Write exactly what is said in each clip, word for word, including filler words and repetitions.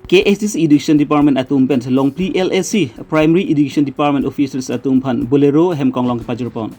K A C C Education Department atum pen Longphli L A C Primary Education Department Officers atum aphan Bolero hem konglong kepajirpon.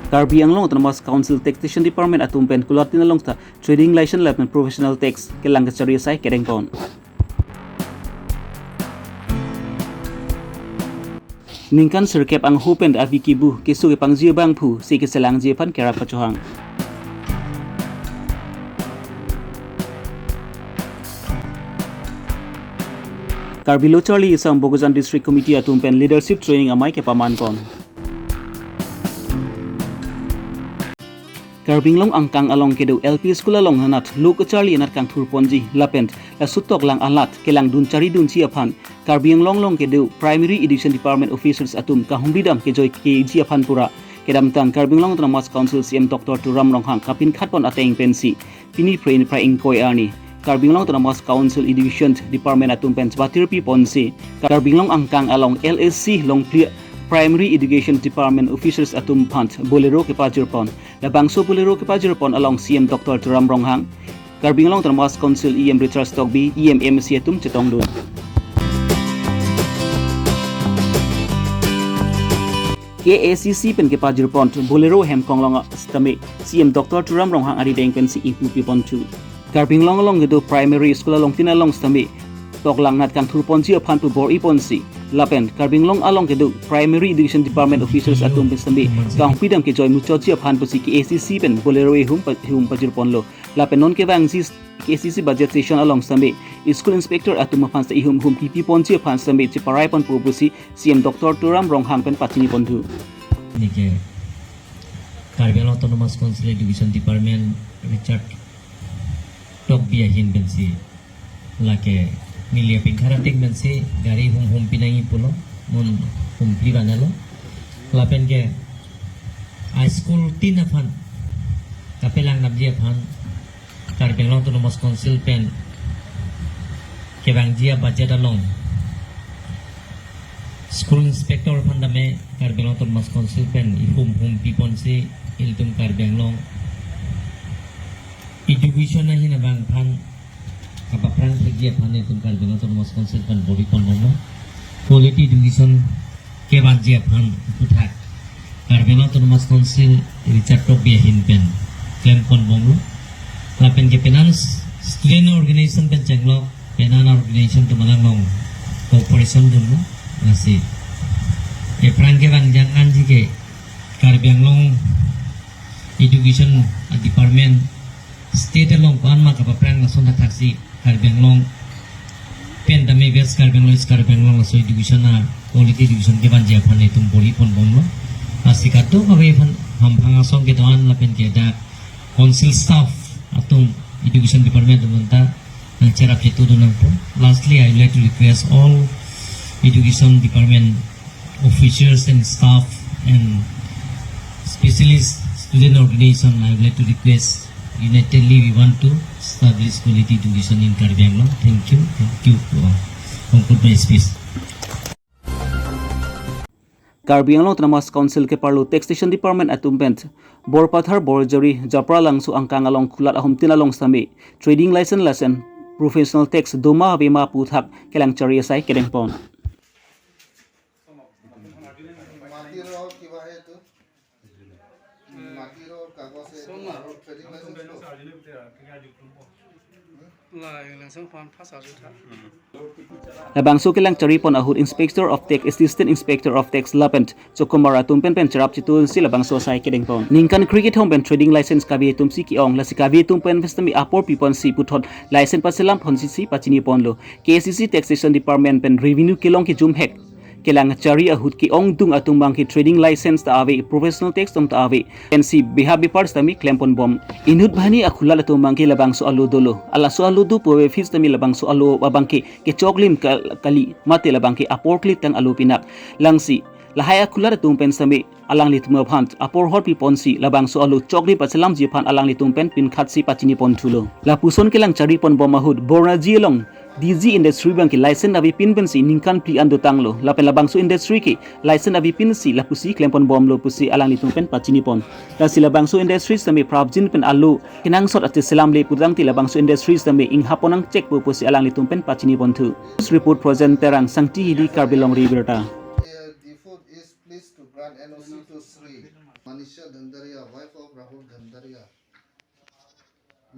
Karbi Anglong Autonomous Council Taxation Department atum pen kulat tin along ta trading license lapen professional tax kelang kachari asai kedengpon. Ningkan sirkep angho pen avi kibu keso kepangji abangphu si keselangji aphan kerap kachohang. Karbi Lo Charli Asong Bokajan District Committee atum pen leadership training amei kepamankon. Karbi Anglong angkang along kedo L P school along anat lo kacharli anat kangthurponji lapen lasuttok lang anat kelangdun charidunji aphan Karbi Anglong along kedo Primary Education Department Officers atum kahumridam kejoi keji aphan pura kedamtang Karbi Anglong Autonomous Council C E M Doctor Tuliram Ronghang kapinkhatpon ateng pensi pini Phre phra ingkoi arni Karbi Anglong Autonomous Council Education Department atum pen chepatirpiponsi Karbi Anglong angkang along L A C Longphli Primary Education Department Officers atum aphan Bolero kepajirpon. Labangso Bolero kepajirpon along C E M Doctor Tuliram Ronghang, Karbi Anglong Autonomous Council E M Richard Tokbi, E M M C atum chetongdun. K A C C pen kepajirpon Bolero hem konglong sitame C E M Doctor Tuliram Ronghang arideng pensi ingpu piponthu. Karbi Anglong along kedo primary school along tin along sitame toklang anat kangthurponji aphan pu bor-iponsi lapen Karbi Anglong along kedo Primary Education Department Officers atum pen sitame kangpidam kejoi muchotji aphan pusi K A C C pen Bolero ihum pa-, ihum pajirponlo. Lapen non kevangji K A C C budget session along sitame school inspector atum aphan sita ihum hum kipiponji aphan sitame cheparaiponpo pusi C E M Doctor Tuliram Ronghang pen pachiniponthu. Neke Karbi Anglong Autonomous Council Education Department Richard Tokbi ahin pensi lake neli apinkhara ting pensi gari hum hum pinangji pulo, non humpi vanalo. Lapen ke a school tin aphan kapelang damji aphan Karbi Anglong Autonomous Council pen kevangji abudget along school inspector aphan tame Karbi Anglong Autonomous Council pen ihum hum piponsi ilitum Karbi Anglong education ahin abang aphan kapaphrang thekji aphan itum Karbi Anglong Autonomous Council pen bor-iponbomlo. Quality education kevanji aphan aphuthak Karbi Anglong Autonomous Council Richard Tokbi ahin pen klemponbomlo. Lapen ke penan student organization pen chenglok penan organization atum alanglong cooperation dunlo. Lasi kephrang kevang jang anji ke Karbi Anglong Education Department state along ko-an ma kapaphrang lason thakthaksi Karbi Anglong pen tame West Karbi Anglong, East Karbi Anglong laso education a quality education kevanji aphan itum bor-iponbomlo. Lasi kadokave aphan hamphang asong kedo-an lapen ke dak council staff atum education department atum ta nangcherap chetudun nangpo. Lastly, I would like to request all education department officers and staff and specialist student organization, I would like to request unitedly we want to establish quality education in Karbi Anglong. Thank you. Thank you to all. Conclude my speech. Karbi Anglong Autonomous Council keparlo Taxation Department atum pen Borpathar, Borjari, Japralangso angkang along kulat ahum tin along sitame trading license lapen professional tax doma ave ma aphuthak kelang chari asai kedengpon. মাটিৰ কিবা সেইটো? মাটিৰ কাগজ সেইটো আৰু ট্ৰেডিং লাইচেন্সটো? Labangso kelang charipon ahut Inspector of Tax, Assistant Inspector of Tax lapen chokomar atum pen pen cherap chetudunsi labangso asai kedengpon. Ningkan kre kethom pen trading license kave atumsi ke-ong, lasi kave atum pen sitame apor piponsi puthot license paselamponsi si pachiniponlo. K A C C Taxation Department pen revenue kelong kejumhek kelang chari ahut ke-ongdung atum abangke trading license ta ave, professional tax atum ta ave, pensi beha bepar sitame klemponbom. Inut banghini akulat atum abangke labangso alo dolo. Halaso alo do puve aphi sitame labangso alo abangke kechoklim ka-, kali mate labangke apor klitang alo pinak. Lasi Lahai akulat atum pen sitame alanglitum aphan aporhor piponsi labangso alu chokri pachelamji aphan alanglitum pen pinkhatsi pachiniponthulo. Lapuson kelang charipon bom ahut Bornaji along D G Industry abangke license avepin pensi ningkan phli an dotanglo. Lapen labangso industry ke license avepinsi lapusi klemponbomlo pusi alanglitum pen pachinipon. Lasi labangso industry sitame prapjin pen alu kenangsot acheselamle putangte labangso industry sitame inghapon nangchekpo pusi alanglitum pen pachiniponthu. News report Projen Terang, Sangti Hills, Karbi Anglong Ribirta. The food is pleased to grant N O C to Sri Manisha Dhandaria, wife of Rahul Dhandaria.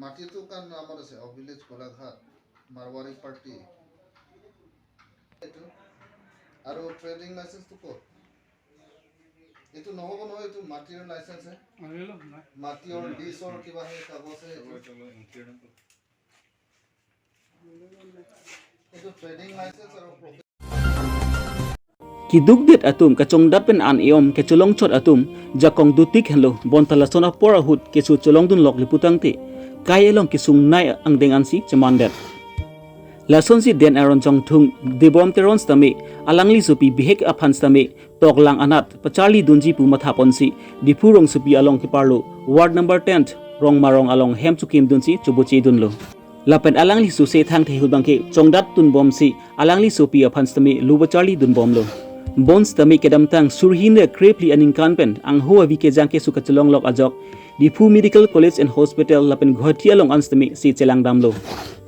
মাটিটো কাৰ নামত আছে? অ ভিলেজ গোলাঘাট, মাৰৱাৰী পাৰ্টি। এইটো আৰু ট্ৰেডিং লাইচেন্সটো ক'ত? এইটো নহ'ব নহয়, এইটো মাটিৰ লাইচেন্স হে। মাটি আৰু লিজৰ কিবা সেই কাগজ হে এইটো। এইটো ট্ৰেডিং লাইচেন্স আৰু প্ৰফেচ- Kedukdet atum kachongdat pen an-e-om kecholongchot atum jakong dutik henlo, bonta lason apor ahut keso cholongdunlokle putangte kai along kesungnei angdeng ansi chemandet. Lasonsi den aron jongthung Deborom Teron sitame alangli sopi bihek aphan sitame toklang anat pacharlidunji pu mathaponsi Diphu rongsopi along keparlo ward number ten Rongmarong along hem chokimdunsi chobochedunlo. Lapen alangli suse thangthe ahut abangke chongdatdunbomsi alangli sopi aphan sitame lo pacharlidunbomlo. Bonsitame kedamtang sur hini krephli aningkan pen angho avi kejang keso kacholonglok ajok Diphu Medical College and Hospital lapen Guwahati along an sitame si chelangdamlo.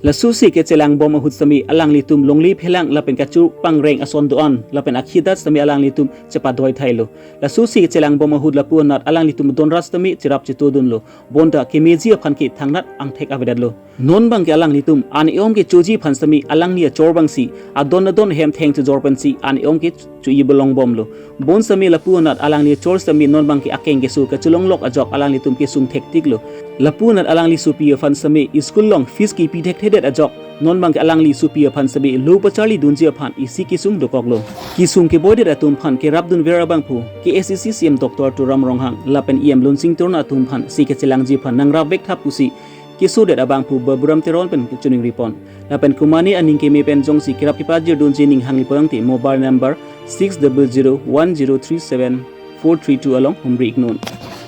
Laso si kechelangbom ahut sitame alanglitum longle phelang lapen kachopangreng ason do-an lapen akhidat sitame alanglitum chepadoi thailo. Laso si kechelangbom ahut lapu anat alanglitum donrat sitame cherap chetodunlo. Bonta kemeji aphan ke thangnat angthek avedetlo. Non abangke alanglitum an-e-om kechoji aphan sitame alangli achor abangsi adon adon hem theng chojor pensi an-e-om kechoji belongbomlo. Bonsitame lapu anat alangli achor sitame non abangke akeng keso kacholonglok ajok alanglitum kesung thektiklo. Lapu anat alangli sopi aphan sitame school along fees kepi thekthedet ajok non abangke alangli sopi aphan sitame lo pacharlidunji aphan isi kesung dokoklo. Kesung keboidet atum aphan kerapdunver abangphu K S A C C M Doctor Tuliram Ronghang lapen E M Lunsing Teron atum aphan si kechelangji aphan nangrapvek tha pusi kesodet abangphu Baburam Teron pen kachiningripon. Lapen komane aning keme pen jongsi kerap kepajirdunji ning hangli pulangte mobile number six double zero one zero three seven four three two along humri iknon.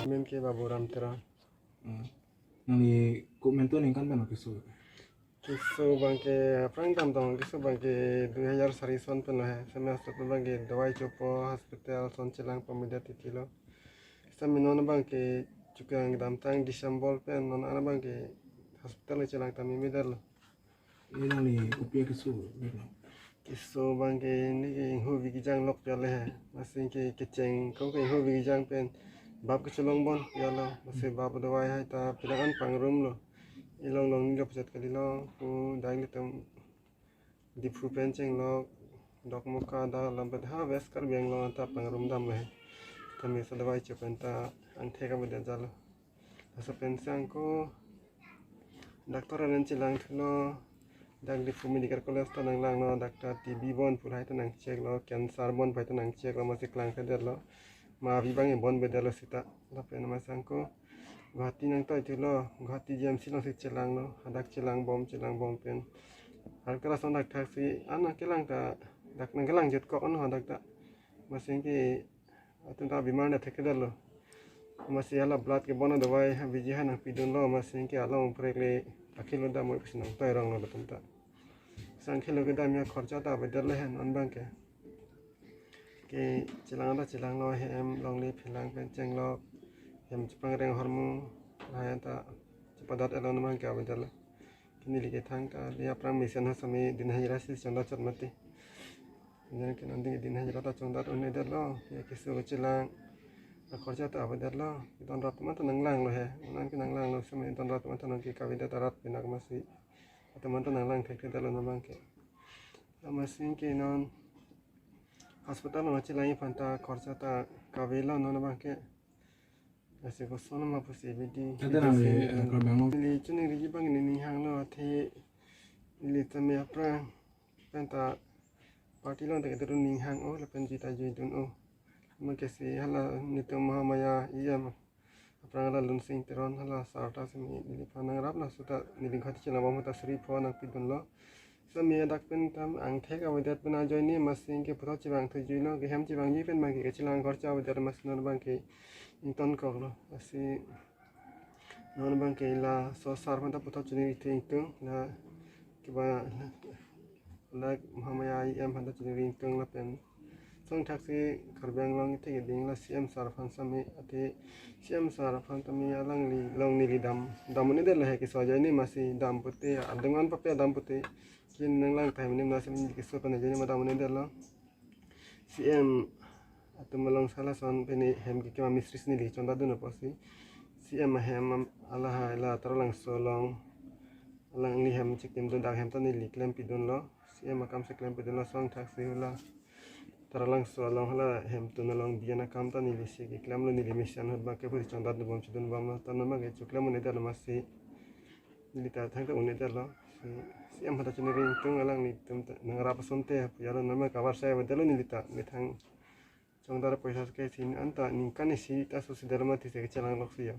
Mem ke Baburam Teron. Hmm. Nangli komantu aningkan pen keso? Keso abangke aphrang damtang, keso abangke dui hajar sari son pen lo he. Semester pen abangke dawai chopo, hospital ason chelangpo, media titilo. Sitame non abangke chukang damtang December pen non an abangke hospital chelangtang media lo. Ini nangli kopi akeso? Keso abangke neli ke ingho avi kejang lok pia le he. Masi ke kecheng ko ke ingho avi kejang pen bap kecholongbom pialo. Masi bap dawai hai ta pila kan pangrumlo. Ilong long neli lopset kalilo. Pu dak ilitum Diphu pen chenglok Dokmoka dak lampet ha West Karbi Anglong ta pangrumdamlo he. Tame sa dawai cho pen ta angthek avedetlo. Laso pen si angko doctor aran chelangthulo, dak Diphu Medical College ta nanglanglo, doctor T B bon pu lahai ta nangcheklo, cancer bon pu lahai ta nangcheklo, masi klangthedetlo. Ma avi abang bon avedetlo seta. Lapen masi angko Guwahati nangtoithulo, Guwahati G M C alongsi chelanglo, hadak chelangbom, chelangbom pen. Hadak ta lason thakthak si, an nangkelang ta, dak nangkelang jutkok an hadak ta. Masi ke atum ta bimar na thekthedetlo. Masi hala blood kebon adawai, abiji hai nangpidunlo, masi ke along prekle akhilo damoi pusi nangtoironglo latum ta. Sang khilo kedam ya khorcha ta avedetlo he non abangke. Ke chelang ta chelanglo, hem longle phelang pen chenglok, hem chepangreng ahormu, lahai ta chepadat-etlo non abangke avedetlo. Ke neli ke thangta, neli aphrang mesen ha sitame din hajira si chondatchot mati. Jan ke non din, din hajira ta chondat un-edetlo, ya keso chelang, akhorcha ta avedetlo, donrat atum ta nanglanglo he, non ke nanglanglo sitame donrat atum ta non ke kavedet arat pinak masi, atum ta nanglang thekthedetlo non abangke. Masi ke non hospital along chelangji aphan ta khorcha ta kavelo non abangke. Lasi koson ma pusi bidi. Ada nang bidi le, si eh, Karbi Anglong. Neli chiningriji abang neli ning hanglo athe neli tame aphrang pen ta party along ta kedun ning hang-o lapen jui ta juidun-o. Masi hala nelitum Mahamaya E M aphrang hala Lunsing Teron hala sir ta sitame neliphan nangraplo, seta neli Guwahati chelangbom ta suri pho nangpidunlo. Sami adak pen tam angthek avedet pen ajoine masi ke puthot chevang thujuilo, ke hem chevangji pen abangke kachelang akorcho avedet masi non abangke ingtonkoklo. Lasi non abangke laso sir aphanta puthot chini ri ingtung, la keba la Mahamaya E M aphanta chini ri ingtung lapen songthaksi Karbi Anglong ithek iding la C M sir aphan sami, athe C M sir aphan tame alangli along neli dam, dam un-edetlo he keso ajoine masi dam pute, adung an pape dam pute. Kin nanglang time ne masi neli keso pen ajoine ma dam un-edetlo. C M atum along sala son pene hem ke kema mistri si neli chonda dun apotsi C M ahem am-, alahai la Taralangso along alangli hem chikim dun dak hem ta neli klem pidunlo. C M akam si klem pidunlo, songthaksi hula Taralangso along hala hemtun along diyan akam ta neli si keklemlo, neli mission ahut abangke pusi chonda dun bom chidun bom ta non abangke choklem un-edetlo masi neli ta thangta un-edetlo. Si, C M aphanta chini ri ingtung, alanglitum ta nangrap asonte pu alo non abang kabar sai avedetlo, neli ta methang chongdar poisa ke sin anta ningkan isi ta susi derma tise kechelang loksi ya.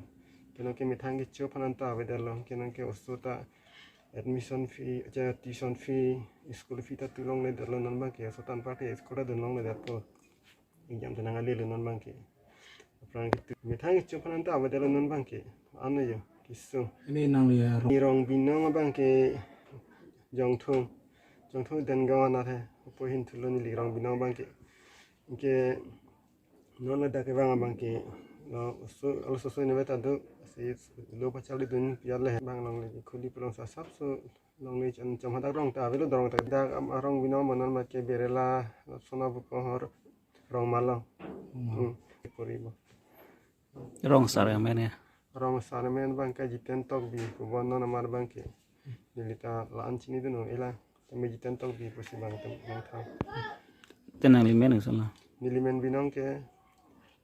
Ke nonke methang kecho aphan anta avedetlo, ke nonke oso ta admission fee, acha tuition fee, school fee ta tu longledetlo, non abangke oso tan party school ta dun longledetpo. Exam ta nang alilo non abangke. Aphrang ketu methang kecho aphan anta avedetlo non abangke. Ano yo, keso. Ini nangli ya, Rong. Ni Rong Binong abangke Jongthung. Jongthung Dengaon athe. Opo hin thulo neli Rong Binong abangke. Ke non ladak kevang abangke lo so, lo so so inove ta do, si lo pachali dun piale bang longle khuli pulong sa sap so longle chan cham hadak rong ta avelo, dorong ta dak am arong Binong ma non abangke Berela, Sona Bukohor, Rongmalo. Hmm. Hmm. Puri bo. Rong sar amen ya. Rong sar amen abangke Jiten Tokbi, kubon non amar abangke. Neli ta la-an chinidun ila. Tame Jiten Tokbi pusi bang tem nangthang. Te nangli men sala. Neli men Binong ke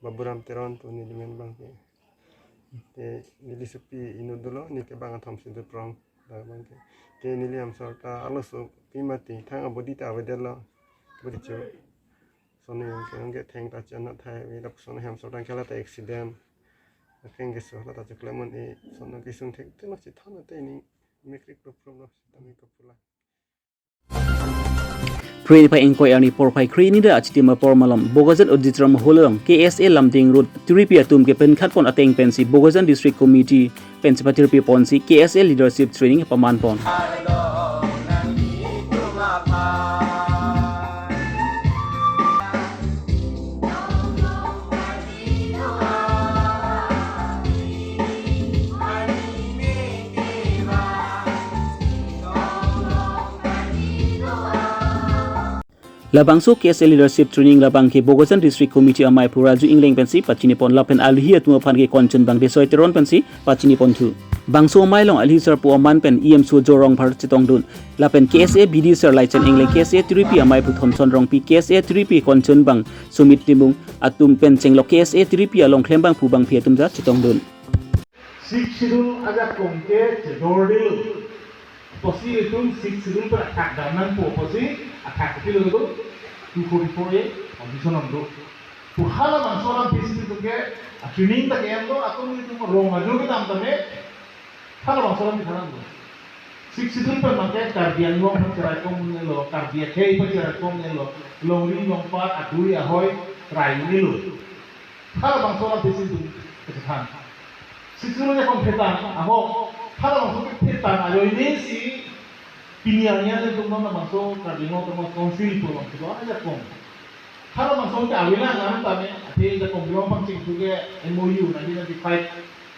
Baburam Teron pu neli men abangke. Te neli sopi inut dolo, neke bang athom si do prong dak abangke. Te neli amsor ta arloso pima ti thang abodi ta avedetlo. Bodi cho. Soni ke theng ta chana thai, wi lapuson hem so tang kela ta accident. Akeng keso la ta choklem un-e, sono kesung thek te lo chithon te ni mekrik lo prum lo sitame kapula. Phre niphai ingkoi arni porphai kre-hini da achitim apor malom Bokajan Auditorium Hall along K S A Lumding Road tiripi atum ke penkhat pon ateng pensi Bokajan District Committee pensi pathirpi ponsi K S A Leadership Training paman pon. Labangso K S A Leadership Training labang ke Bokajan District Committee amei pu Raju Engleng pensi pachini pon lapen alohi atum aphan ke konchun bang Desoi Teron pensi pachini ponthu. Bangso amei along alohi sarpo aman pen E M Sojo Rongphar chetongdun. Lapen K S A B D sir Laichen Engleng, K S A tiripi amei pu Thomson Rongpi, K S A tiripi konchun bang Sumit Timung atum pen chenglok K S A tiripi along klembang pu bangphi atum ta chetongdun. Sixth Schedule ajakong ke chedor dilo. Apotsi itum Sixth Schedule pen athak dam nangpo apotsi athak kopilo do, two forty-four A condition an do. Pu halabangso alam pisi itum ke a training ta ke-en do, atum itum rong ajo kedam tame halabangso alam kethan do. Sixth Schedule pen abangke Karbi Anglong aphan cheraikom un-elo, Karbi akhei aphan cheraikom un-elo, longri longpat, adui ahoi rai un-elo. Halabangso alam pisi itum kethan. Sixth Schedule ajakong phetan ahok, halabangso phetan ajoine si pini arni an itum non labangso Karbi Anglong Autonomous Council pu along kedo ajakong. Halabangso ke avelang an tame, athe ajakong Karbi Anglong pangching thu ke M O U nineteen ninety-five,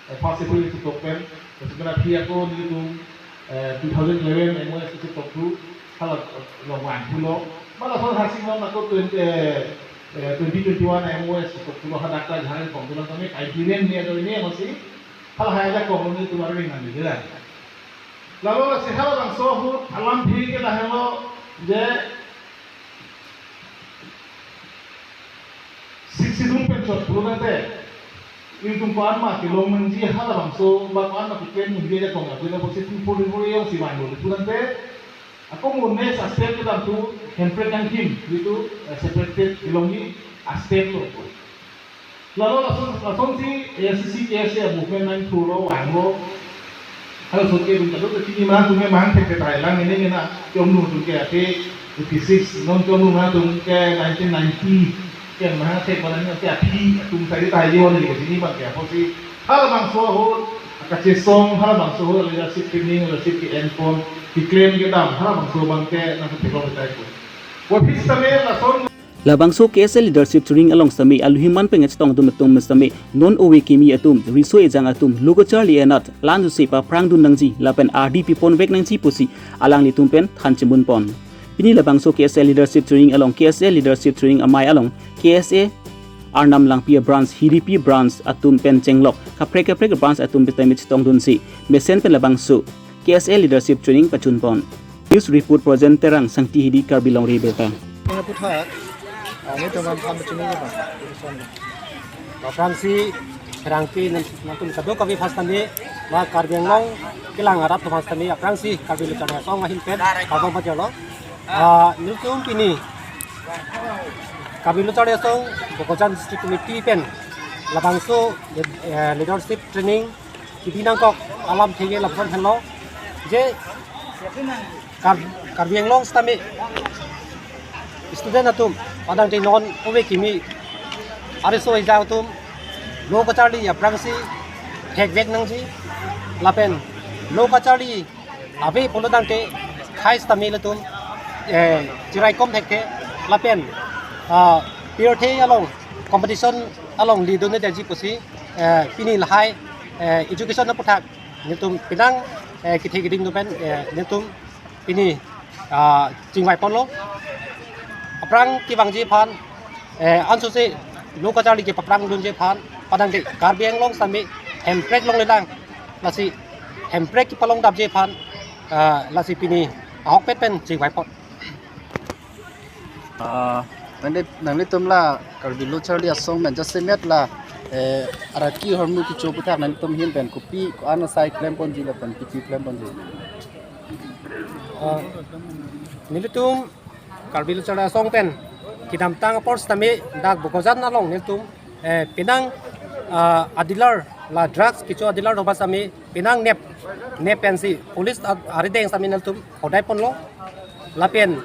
eh, first April chetok pen, kesudah phi ako nelitum, eh, two thousand eleven M O S chetok thu, hala, eh, long wan thulo. Mala son hasing non ako twenty, eh, eh, twenty twenty-one M O S chetok thulo, hadak ta jahai kong thulo tame, kai bilen ni ado ni masih, hala hai ajakong nelitum arving nang bilen. Lalo lasi halabangso ahut alam phi ke lahelo je Sixth Schedule pen chot pulo tangte, itum ko-an ma kelong nangji halabangso ba ko-an ma keklem nangji ajakong abila pusi two forty-four A along si vanlo pu tangte, ako mo next a step kedam thu hemprek nangkim, itum, eh, separated kelongji a step lo. Lalo lason, lasonsi A S D C K S A movement nangthulo, vanglo. Halaso ke atum kadokave chini ma atum ke mahang thek tahai lang ini kena ke-ongdung atum ke ake eighty six, non ke-ongdung atum ke nineteen ninety, ke mahang thek pada ni ke aphi atum sai tahai yo ni ke chini abang ke apotsi halabangso ahut kachesong, halabangso ahut leadership training, leadership ke-enpon, keklem kedam, halabangso abang ke nangketheklo betai ko. Wa phis tame lason Labangso K S A leadership training along sitame aluhim man pengen chetong atum atum sitame non ove kimi atum, riso ejang atum, lo kacharli enat, lan jusi paphrangdun nangji, lapen ardi pipon vek nangji pusi alanglitum pen than chimunpon. Pini labangso K S A leadership training along K S A leadership training amei along K S A Arnam Langpi branch, Hiripi branch atum pen chenglok kaprek kaprek branch atum sitame chetongdunsi mesen pen labangso K S A leadership training pachunpon. News report, Projen Terang, Sangti Hidi, Karbi Longri Abirta. Punya puthak, ah, ini teman kami sini apa? Aphrangsi pherangke nang-, nangtum kadokave phas tame, ma Karbi Anglong kelang arat atum phas tame, aphrangsi Karbi Lo Charli Asong ahin pen kardom pajirlo. Ah, nelitum pini Karbi Lo Charli Asong Bokajan District Committee pen labangso, eh, leadership training kebi nangkok alamthe ke lapuson henlo, je Kar-, Karbi Anglong sitame student atum padangte non ove kimi, ariso ejang atum lo kacharli aphrangsi thekvek nangji, lapen lo kacharli ave pulo tangte khei sitame latum, eh, chiraikom thekthe, lapen, ah, pirthe along competition along lidun-e detji pusi, eh, pini lahai, eh, education aputhak nelitum penang, eh, kethe keding atum pen, eh, nelitum pini, ah, chingvaiponlo. Aphrang kevangji aphan, eh, ansose lo kacharli kepaphrangdunji aphan, padangte Karbi Anglong sitame hemprek longlelang, lasi hemprek kepalongdapji aphan, ah, lasi pini ahokpet pen chingvaipon. Ah, nangli, nanglitum la Karbi Lo Charli Asong pen jasemet la, eh, araki ahormu kecho aputhak nangtum ahin pen kopi ko-an asai klemponji lapen kopi klemponji? Ah, nelitum Karbi Lo Charli Asong pen kedamtang apor sitame dak Bokajan along nelitum, eh, penang, ah, adealer, la drugs kecho adealer atum sitame penang nep, nep pensi police a-, arideng sitame nelitum hodaiponlo. Lapen,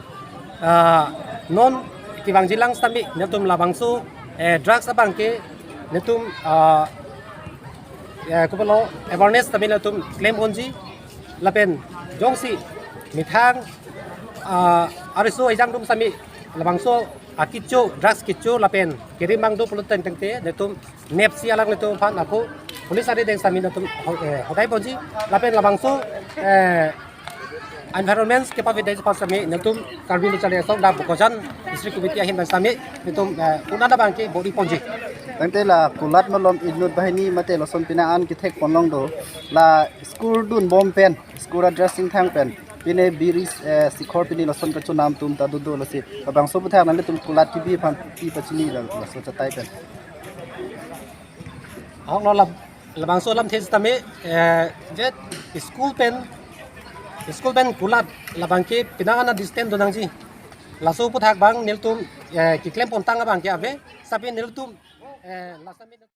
ah, non kevangjilang sitame nelitum labangso, eh, drugs abang ke nelitum, ah, eh, kopilo awareness sitame nelitum klemponji. Lapen jongsi methang, ah, ariso ejang atum sitame labangso akecho, drugs kecho lapen kerimang do pulo tangte nelitum nepsi alanglitum aphan ako police arideng sitame nelitum ho-, eh, hodaiponji. Lapen labangso, eh, environment kepavedetji aphan sitame nelitum Karbi Lo Charli Asong dak Bokajan District Committee ahin pen sitame nelitum, eh, un-an abang ke bor-iponji. Tangte la kulat malom inut banghini mate lason penang an kethekponlong do, la school dunbom pen, school a-dress ingthang pen, pine biri, eh, sikhor pine lason kachonam atum ta dodo, lasi labangso aputhak nanglitum kulat kebi aphan pi pachini la, laso chatai pen? Ahok lo lab-, labangso alamthe sitame, eh, je school pen, school pen kulat labang ke penang an a-distance do nangji. Laso aputhak abang nelitum, eh, keklempontang abang ke ave, sabi nelitum, eh, la sitame